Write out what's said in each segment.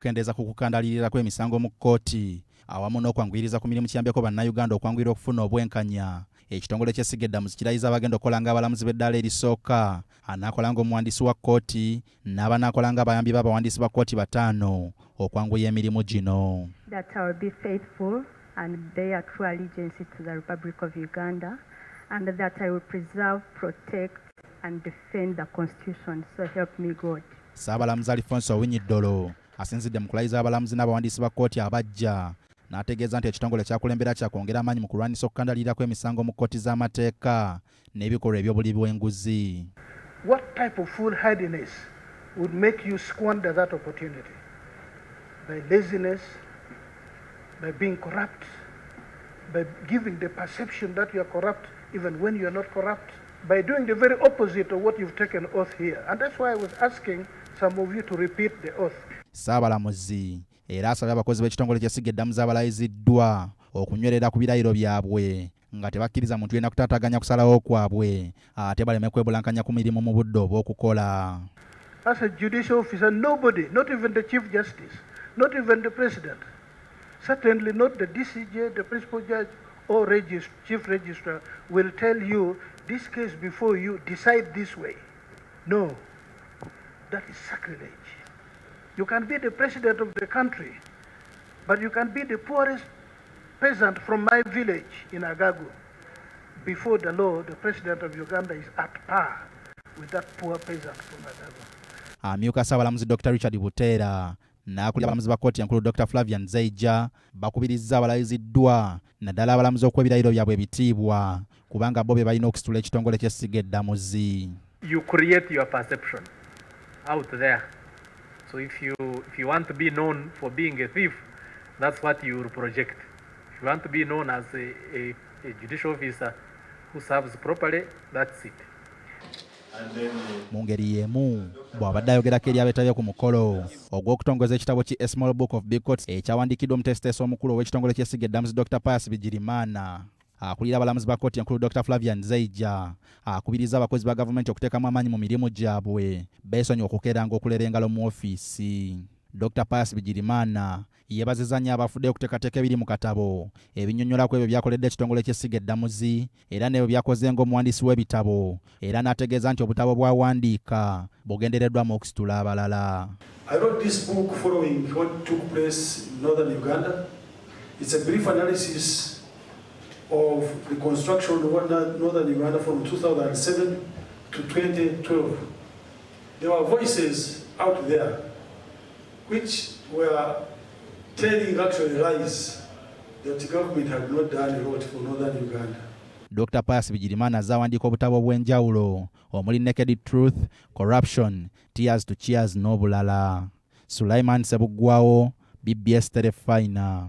Okukendeeza ku kukandaalirira kw'emisango mu kkooti awamu n'okwanguyiriza ku mirimu kiyambeko Bannayuganda okwanguyira okufuna obwenkanya. Ekitongole ky'essiga eddamuzi kirayiza abagenda okukola ng'abalamuzi b'eddaala erisooka, anaakola ng'omuwandiisi wa kkooti n'abanaakola ng'abayambi b'abawandiisi ba kkooti bataano okwanguya emirimu gino. That I will be faithful and bear true allegiance to the Republic of Uganda, and that I will preserve, protect, and defend the Constitution. So help me God. Ssaabalamuzi Alfonse Owiny-Dollo asinzidde mu kulayiza abalamuzi n'abawandiisi ba kkooti abaggya n'ategeeza nti ekitongole kyakulembera kyakwongera amaanyi mu kulwanyisa okukandaalirira kw'emisango mu kkooti z'amateeka n'ebikolwa eby'obulyi bw'enguzi. What type of foolhardiness would make you squander that opportunity? By laziness, by being corrupt, by giving the perception that you are corrupt even when you are not corrupt, by doing the very opposite of what you've taken oath here. And that's why I was asking some of you to repeat the oath. Ssaabalamuzi era asabye abakozi b'ekitongole ky'essiga eddamuzi abalayiziddwa okunywerera ku birayiro byabwe nga tebakkiriza muntu yenna kutaataaganya kusalawo kwabwe ate baleme kwebulankanya ku mirimu mu budde obw'okukola. As a judicial officer, nobody, not even the Chief Justice, not even the President, certainly not the DCJ, the Principal Judge, or Chief Registrar, will tell you, "This case before you, decide this way." No, that is sacrilege. You can be the president of the country, but you can be the poorest peasant from my village in Agago. Before the law, the President of Uganda is at par with that poor peasant from Agago. Amyuka Ssaabalamuzi Dr Richard Buteera n'akulira abalamuzi ba kkooti enkulu Dr Flavian Zeija bakubirizza abalayiziddwa naddala abalamuzi okuwa ebirayiro byabwe ebitiibwa kubanga bo be balina okusitula ekitongole ky'essiga eddamuzi. You create your perception out there. So if you want to be known for being a thief, that's what you will project. If you want to be known as a judicial officer who serves properly, that's it. Mu ngeri y'emu bw'abadde ayogerako eri abeetabye ku mukolo ogw'okutongoza ekitabo ki A Small Book of Big Courts ekyawandiikiddwa omuteesiteesi omukulu ow'ekitongole ky'essiga eddamuzi Dr Pius Bigirimana, akulira abalamuzi ba kkooti enkulu Dr Flavian Zeija akubiriza abakozi ba gavumenti okuteekamu amaanyi mu mirimu gyabwe beesonyiwa okukeeranga okulera engalo mu ofiisi. Dr Pius Bigirimana yeebazizza nnyo abafuddeyo okuteekateeka ebiri mu katabo ebinnyonnyolako ebyo byakoledde ekitongole ky'essiga eddamuzi era n'ebyo byakoze ng'omuwandiisi w'ebitabo era n'ategeeza nti obutabo bw'awandiika bugendereddwamu okusitula abalala. I wrote this book following what took place in northern Uganda. It's a brief analysis of the construction of northern Uganda from 2007 to 2012. There were voices out there which were telling actually lies that the government had not done a lot for northern Uganda. Dr Pius Bigirimana azze awandiika obutabo obw'enjawulo omuli Naked Truth, Corruption, Tears to Cheers n'obulala. Sulaiman Sebuggwawo, BBS Terefayina.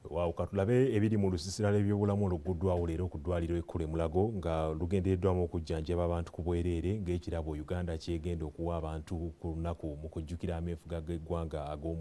Waawo, katulabe ebiri mu lusiisira lw'ebyobulamu olugguddwawo leero ku ddwaliro ekkulu e Mulago nga lugendereddwamu okujjanjaba abantu ku bwereere ng'ekirabo Uganda kyegenda okuwa abantu ku lunaku mu kujjukira ameefuga g'eggwanga ag'omu